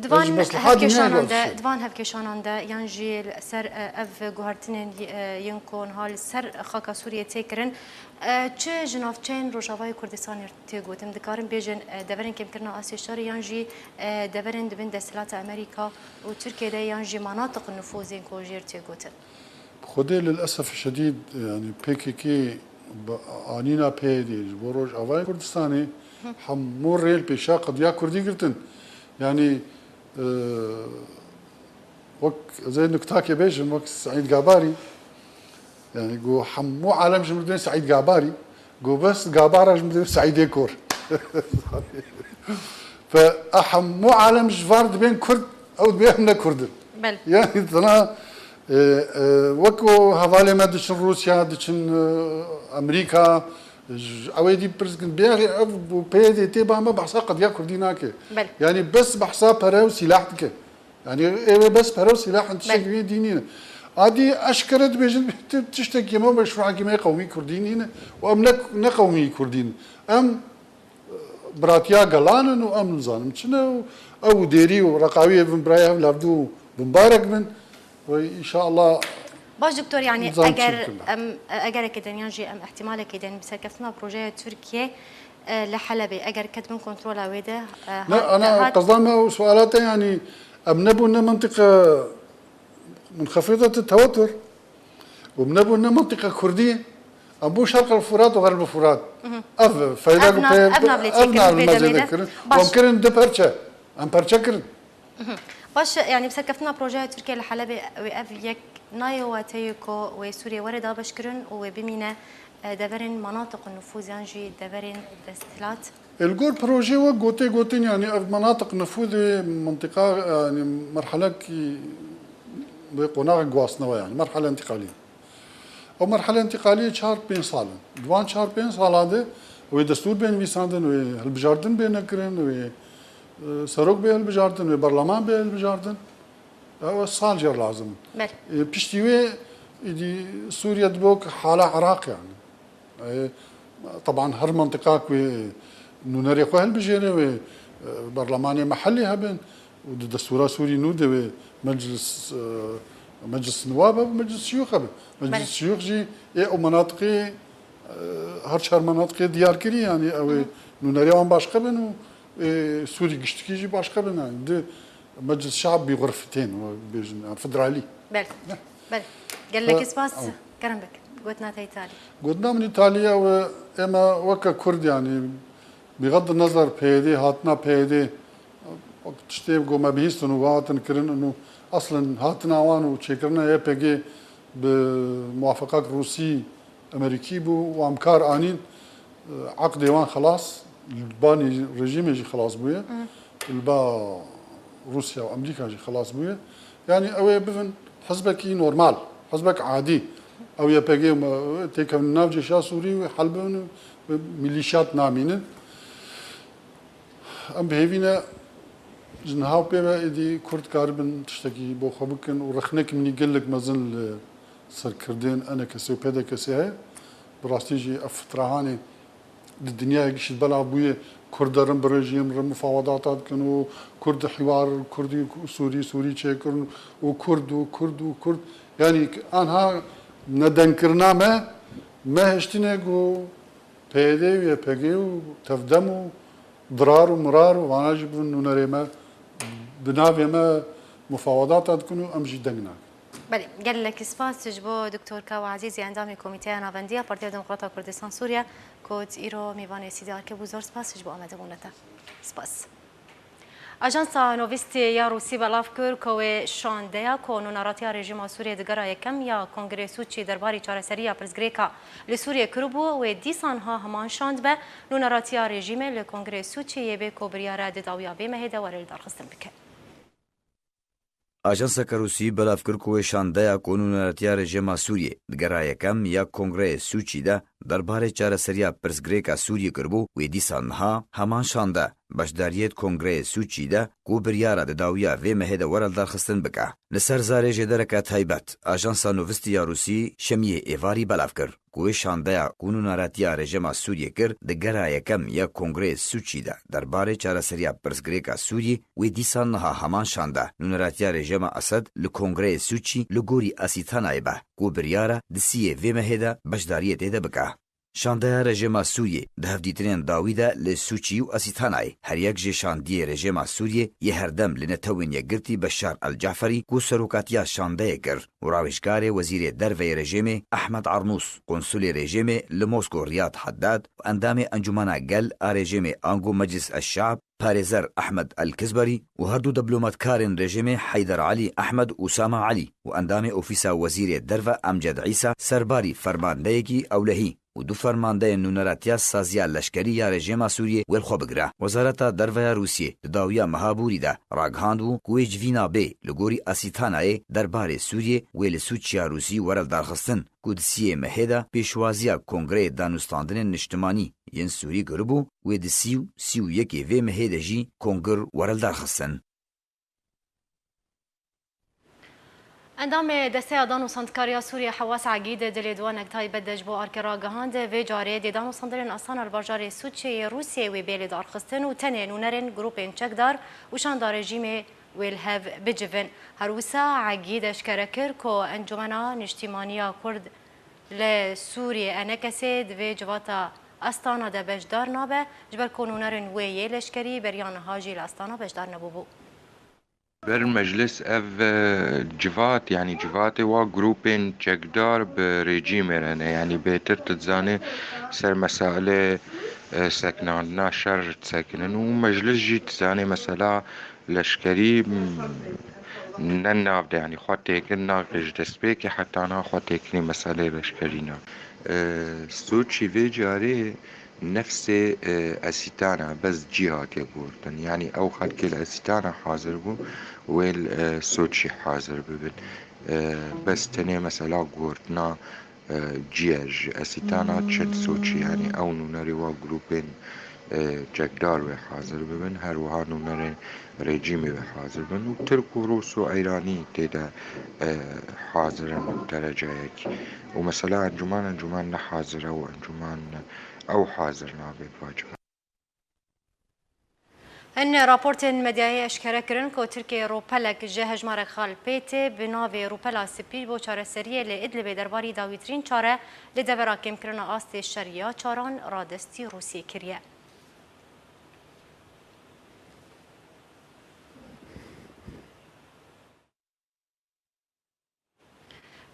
Di van hevkêşanan de, di van hevkêşanan de yan jî li ser, e, ev guhertinên, e, yên ku niha li ser xaka Sûriyê tê kirin, e, çi ji navçeyên Rojavayê Kurdistanê tê gotin? Dikarin bêjin, e, deverên kêmkirina astê şerê yan jî, e, deverên di bin desthilata Amerîka û Tirkiyê de yan jî manatiq nufûzên ku jêr tê gotin? Xwedê lilesef şedîd, yanî P K K bi anîna P Y D ji bo Rojavayê Kurdistanê hemû rê li pêşa qediya Kurdî girtin. Yanî, e, wek ez ê nuktakê bêjim, wek Seîd Gabarî, yanî got, hemû alem ji min dibên Seîd Gabarî, got, bes Gabara ji min dibên Seîdê Kor. Fe, a hemû alem ji var dibên Kurd, ew dibê em ne Kurd in. Belê. Yanî tena, e, e, wek ku hevalê me diçin Rûsya, diçin, e, Amerîka, ji, ew ê dî pirs dikin, bêxê ev û P Y D tê ba me behsa qediya Kurdî nake. Belê. Yanî bes behsa pere û sîlah dike. Yanî ê wê bes pere û sîlah in, tiştekî Belê. wê dî nîne. Adî eşkere dibêjin, ti-, tiştekî me meşrû hekîmê qewmî Kurdî nîne û em ne, ne qewmî Kurdî ne. Em biratiya gelan in û em nizanim çi ne û ew û Dêrî û Reqawiyê bin birayê hev li hevdû binbarek bin. Wê înşallah Baş doktor, yanî nizanim çi eger bikin. em, egerekê din yan jî em ihtimalekê din bi serkeftina projeya Tirkiye, e, li Helebê, eger ket bin kontrola wê de, e, Ne, hat, ana hat qezda me û suala te, yanî em nebûn ne mintiqa munxefidete tewetur û em nebûn ne mintiqa Kurdî, em bûn Şerq el Furat û Xerb el Furat. Ev feyda Ev ku nav, pê ev nav lê ev çêkirin, nav vê lê demê de. Û Baş. em kirin du perçe. Em perçe kirin. Baş, yanî bi serkeftina projeya Tirkiye li Helebê wê ev yek nayê wateyê ku wê Sûriyê were dabeşkirin û wê bimîne, e, deverên manatiq nufûz yan jî deverên desthilat? E, li gor projê wek gotê gotin, yanî ev manatiq nufûzê mintiqa, yanî merhelekî wê qonaxek guhastinê we, yanî merhele întîqalî. Ew merhele întîqaliyê çar pênc sal in. Di van çar pênc sala de wê destûr bên nivîsandin, wê hilbijardin bêne kirin, wê, e, serok bê hilbijardin, wê berleman bê hilbijardin. Ew sal jê lazim in. Belê. E, piştî wê êdî Sûriye dibe wek hala Iraq, yanî. E, teban her mintiqa ku wê nûnerê xwe hilbijêre, wê, e, berlemanê mehellî hebin û di destûra Sûrî nû de wê meclis, e, meclis niwab hebe, meclis şiyûx hebe. Meclis Belê. şiyûx jî ê ew menatiqê, e, her çar menatiqê diyar kirî, yanî ew ê Hı hı. nûnerê wan başqe bin û ê Sûrî giştikî jî başqe bin, yanî di meclis şab bi xurfetên, wê bêjin, yanî federalî. Belê. Ne? Belê. Gelek Ve- spas. Ew. Kerem bik. Gotina te îtalî. Gotina min îtalî ye, ew e, ême weke Kurd, yanî, bîxed nezer P Y D, hatina P Y D, wek tiştê ku me bihîstin û hatin kirin û aslin hatina wan û çêkirina Y P G bi muwafeqek Rûsî, Amerîkî bû û em kar anîn, e, eqdê wan xelas, li banî rejîmê jî xelas bûye, Hı. li ba Rûsya û Amerîka jî xelas bûye. Yanî ew ê bibin hizbekî normal, hizbek adî. Ew Y P G me-, têkevin nav cêşa Sûrî û hel bibin û milîşyat namînin. Em bi hêvî ne ji niha û pê ve êdî Kurd karibin tiştekî bo xwe bikin û rexnek min î gelek mezin li serkirdên E N K S û P D K S heye. Bi rastî jî ev fitrahanê di dinyayê gişt belav bûye, Kurd derin bi rejîm re mufawedata dikin û Kurd hîwar, Kurdî, Sûrî, Sûrî çêkirin û Kurd û Kurd û Kurd. Yanî anha nedengkirina me, me hiştine ku P Y D û Y P G û tevdem û dirar û mirar û vana jî bûn nûnerê me, bi navê me mufawedata dikin û em jî deng nakin. Belê, gelek spas ji bo Doktor Kawa Ezîzî, endamê Komîteya Navendî ya Partiya Demokrata Kurdistan Sûriye, ku îro mêvanê C D R K bû. Zor spas ji bo amadebûna te. Spas. Ajansa Novîstî ya Rûsî belav kir ku wê şandeya ku nûneratiya rejîma Sûriyê di gera yekem ya Kongrê Sûçî derbarî çareseriya pirsgirêka li Sûriyê kiribû, wê dîsa niha heman şand be. Nûneratiya rejîmê li Kongrê Sûçî yê bê ku biryare di dawiya vê mehê de were lidarxistin bike. Ajanseke Rûsî belav kir ku wê şandeya ku nûneratiya rejîma Sûriyê di gera yekem ya Kongreyê Sûçî de derbarê çareseriya pirsgirêka Sûriyê kiribû, wê dîsa niha heman şande. beşdariyê di Kongreyê Sûçî de ku biryara di dawiya vê mehê de were lidarxistin bike. Li ser zarê jêdereke taybet, Ajansa Novisti ya Rûsî şemiyê êvarî belav kir ku wê şandeya ku nûneratiya rejîma Sûriyê kir di gera yekem ya Kongreyê Sûçî de derbarê çareseriya pirsgirêka Sûriyê wê dîsa niha heman şande nûneratiya rejîma Esed li Kongreyê Sûçî li gorî Asîtanayê be ku biryar e di siyê vê mehê de beşdariyê tê de bike. Şandeya rejîma Sûriyê di hevdîtinên dawî de li Sûçî û Asîtanayê her yek ji şandiyê rejîma Sûriyê yê herdem li Netewên Yekgirtî Beşar El Caferî ku serokatiya şandeyê kir û rawêjkarê wezîrê derve yê rejîmê Ehmed Arnûs, konsulê rejîmê li Mosko Riyad Haddad û endamê Encûmena Gel a rejîmê ango Meclis El Şab parêzer Ehmed El Kizberî û her du diplomatkarên rejîmê Heyder Elî Ehmed û Usama Elî û endamê Ofîsa Wezîrê Derve Emced Îsa serbarî fermandeyekî ewlehî û du fermandeyên nûneratiya saziya leşkerî ya rejîma Sûriyê wê li xwe bigire. Wezareta Derve ya Rûsiyê di dawiya meha borî de ragihandibû ku wê civîna bê li gorî Asîtanayê derbarê Sûriyê wê li Sûçiya Rûsî were lidarxistin ku di siyê mehê de pêşwaziya Kongreyê Danûstandinên Niştimanî yên Sûrî kiribû, wê di sî û sî û yekê vê mehê de jî kongir were lidarxistin. Endamê Desteya Dan û Sandkariya Sûriye Hewas Egîd di lêdwanek taybet de ji bo Arke ragihand, vê carê dê danûstandinên Astana li bajarê Sûçê yê Rûsiyê wê bê lêdarxistin û tenê nûnerên grûpên çekdar û şanda rejîmê wê li hev bicivin. Her wisa Egîd eşkere kir ku Encûmena Niştîmaniya Kurd li Sûriyê, ENKSê, di vê civata Astana de beşdar nabe, ji ber ku nûnerên wê yê leşkerî beriya niha jî li Astana beşdar nebûbû. Ber meclis ev, e, civat, yanî civatê wa grûpên çekdar bi rejîmê re ne. Yanî bêtir tu dizanê ser mesailê, e, sekinandina şer disekinin û meclis jî dizanê mesela leşkerî, m, ne nav de, yanî xwe têkir nake ji destpêkê heta niha xwe têkirî meselê leşkerî ne. E, Sûçî vê carê nefsê, e, Esîtana, bes cî hatiye guhertin. Yanî ew xelkê li Esîtana hazir bû, wê li, e, Sûçî hazir bibin. E, bes tenê mesela guhertina, e, cî ye ji Esîtana çin Sûçî. Yanî ew nûnerê wa grûpên, e, çekdar wê hazir bibin, her wiha nûnerên rejîmê wê hazir bin û Tirk û Rûs û Îranî tê de, e, hazir in bi derecayekî. Û mesela encûman, encûman ne hazir e û encûman ew hazir nabe bi va civat. Hin raportên medyayê eşkere kirin ku Tirkiyê ropelek ji hejmarek xal pê tê bi navê Rûpela Spî bo çareseriyê li Idlibê derbarî dawîtirîn çare li devera kêmkirina astê şer ya çaran radestî Rûsiyê kiriye.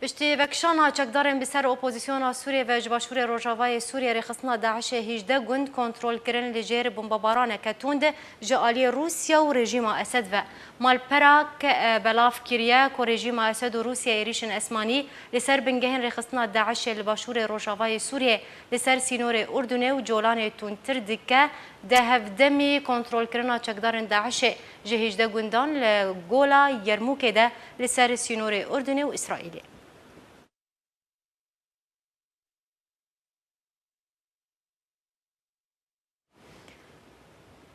Piştî vekişana çekdarên bi ser opozisyona Sûriyê ve ji başûrê rojavayê Sûriyê rêxistina DAIŞê hîjdeh gund kontrol kirin li jêr bombebaraneke tund ji aliyê Rûsya û rejîma Esed ve. Malperek, e, belav kiriye ku rejîma Esed û Rûsya êrîşên esmanî li ser bingehên rêxistina DAIŞê li başûrê rojavayê Sûriyê, li ser sînorê Urdunê û Colanê tundtir dike, di hevdemî kontrolkirina çekdarên DAIŞê ji hîjdeh gundan li Gola Yermûkê de li ser sînorê Urdunê û Îsraîlê.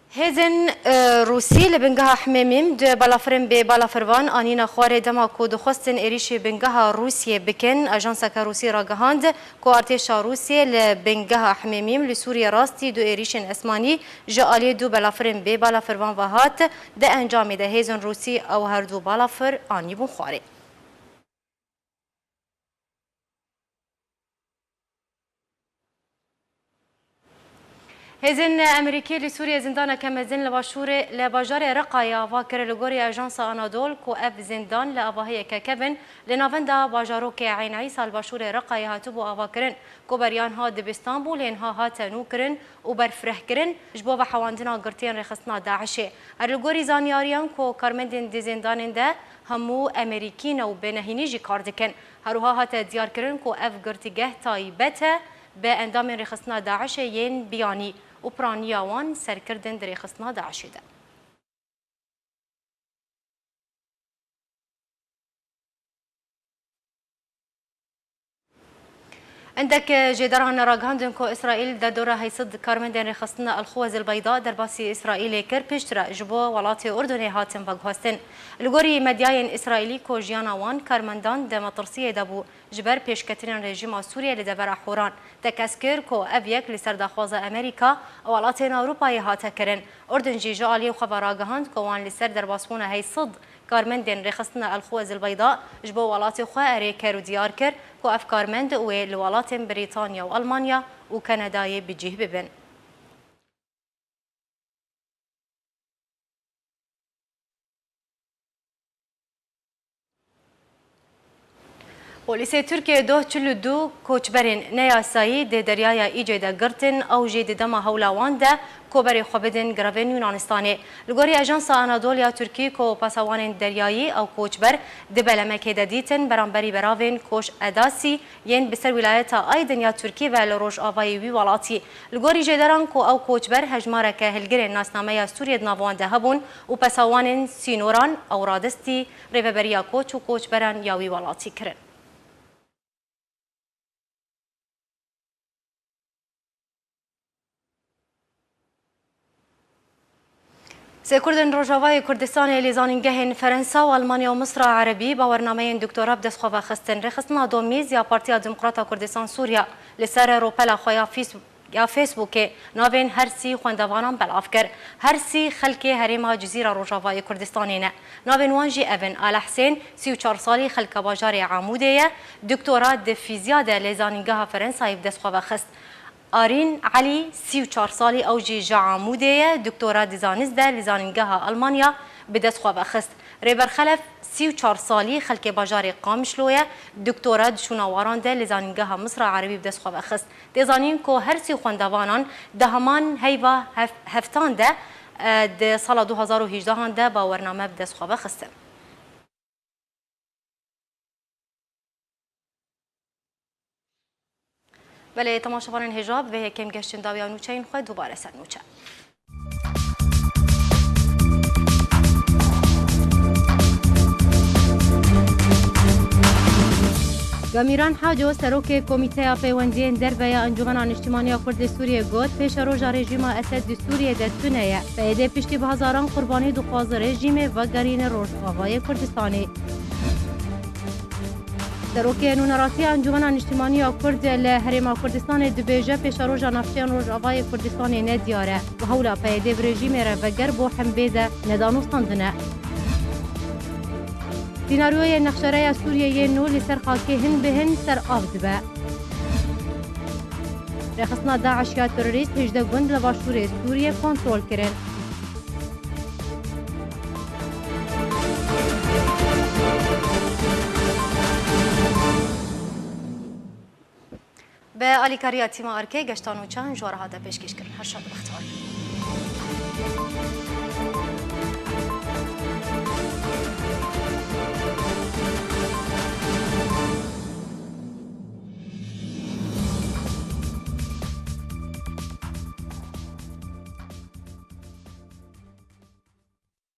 Hêzên, e, Rûsî li bingeha Himêmîm du balafirên bê balafirvan anîne xwarê dema ku dixwestin êrîşî bingeha Rûsiyê bikin. Ajanseke Rûsî ragihand ku artêşa Rûsiyê li bingeha Himêmîm li Sûriyê rastî du êrîşên esmanî ji aliyê du balafirên bê balafirvan ve hat. Di encamê de hêzên Rûsî ew her du balafir anîbûn xwarê. Hêzên Amerîkî li Sûriyê zindaneke mezin li başûrê, li bajarê Reqayê ava kir. Li gorî Ajansa Anadol ku ev zindan li avahiyeke kevin li navenda bajarokê Eyn Îsa li başûrê Reqayê hatibû avakirin, ku beriya niha dibistan bû, lê niha hate nûkirin û berfirehkirin ji bo vehewandina girtiyên rêxistina DAIŞê. Her li gorî zanyariyan ku karmendên di zindanên de hemû Amerîkî ne û bênehînî jî kar dikin. Her wiha hate diyarkirin ku ev girtîgeh taybet e bi endamên rêxistina DAIŞê yên biyanî û piraniya wan serkirdin di rêxistina DAIŞê de. Hindek jêderan ragihandin ku Îsraîl di dora heyt sed karmendên rêxistina El-Xuwez El-Beyda derbasî Îsraîlê kir, piştre ji bo welatê Urdunê hatin veguhestin. Li gorî medyayên Îsraîlî ku jiyana wan karmendan di metirsiyê de bû ji ber pêşketinên rejîma Sûriyê li devera Horan, tekez kir ku ev yek li ser daxwaza Amerîka û welatên Ewropayê hate kirin. Urdun jî ji aliyê xwe ve ragihand ku wan li ser derbasbûna heyt sed karmendên rêxistina El-Xuwez El-Beyda ji bo welatê xwe erê ker û diyar kir ku ev karmend wê li welatên Brîtanya û Elmanya û Kanadayê bi cih bibin. Polîsê Tirkiyê doh çil û du koçberên neyasayî di Deryaya Îcê de girtin, ew jî di dema hewla wan de ku berê xwe bidin grevên Yunanistanê. Li gorî Ajansa Anadolu ya Tirkî ku pasawanên deryayî ew koçber di belemekê de dîtin, beramberî beravên koç Edasî yên bi ser wîlayeta Aydin ya Tirkî ve li rojavayê wî welatî. Li gorî jêderan ku ew koçber hejmareke hilgirên nasnameya Sûriyê di nav wan de hebûn û pesawanên sînoran ew radestî Rêveberiya Koç û Koçberan ya wî welatî kirin. Sê Kurdên Rojavayê Kurdistanê li zanîngehên Ferensa û Almanya û Misra Erebî bawernameyên doktora bi dest xwe ve xistin. Rêxistina Domîz ya Partiya Demokrata Kurdistan Sûriya li ser rûpela xwe ya Fîs-, ya Facebookê navên her sî xwendevanan belav kir. Her sî xelkê herêma Cizîra Rojavayê Kurdistanê ne. Navên wan jî ev in: Ala Husên, sî û çar salî, xelka bajarê Amûdê ye, doktora di fîziya de li zanîngeha Ferensayê bi dest xwe ve xist. Arîn Elî, sî û çar salî, ew jî ji Amûdê ye, doktora di zaniz de li zanîngeha Almanya bi dest xwe ve xist. Rêber Xelef, sî û çar salî, xelkê bajarê Qamişlo ye, doktora di şûna waran de li zanîngeha Misra Erebî bi dest xwe ve xist. Tê zanîn ku her sî xwendevanan di heman heyva hef-, heftan de, e, di sala du hazar û hejdehan de bawername bi dest xwe ve xistin. Belê, temaşevanên hêja, bi vê yekê em geştin dawiya nûçeyên xwe, dubare ser nûçe. Gamîran Haco, serokê Komîteya Peywendiyên Derve ya Encûmena Niştimanî ya Kurd li Sûriyê, got, pêşeroja rejîma Esed di Sûriyê de tune ye. P Y D piştî bi hezaran qurbanî dixwaze rejîmê vegerîne Rojavayê Kurdistanê. Serokê Nûneratiya Encûmena Niştimanî ya Kurd li Herêma Kurdistanê dibêje, pêşeroja navçeyên Rojavayê Kurdistanê ne diyar e û hewla P Y D bi rejîmê re veger bo hembê de ne danûstandin e. Senaryoyê nexşereya Sûriyeyê nû li ser xakê hin bi hin ser av dibe. Rêxistina DAIŞ ya terorîst hejdeh gund li başûrê Sûriyê kontrol kirin. Bi alîkariya tîma Erkê geşta nûçeyan ji we re hate pêşkêşkirin. Her şad û bextewar.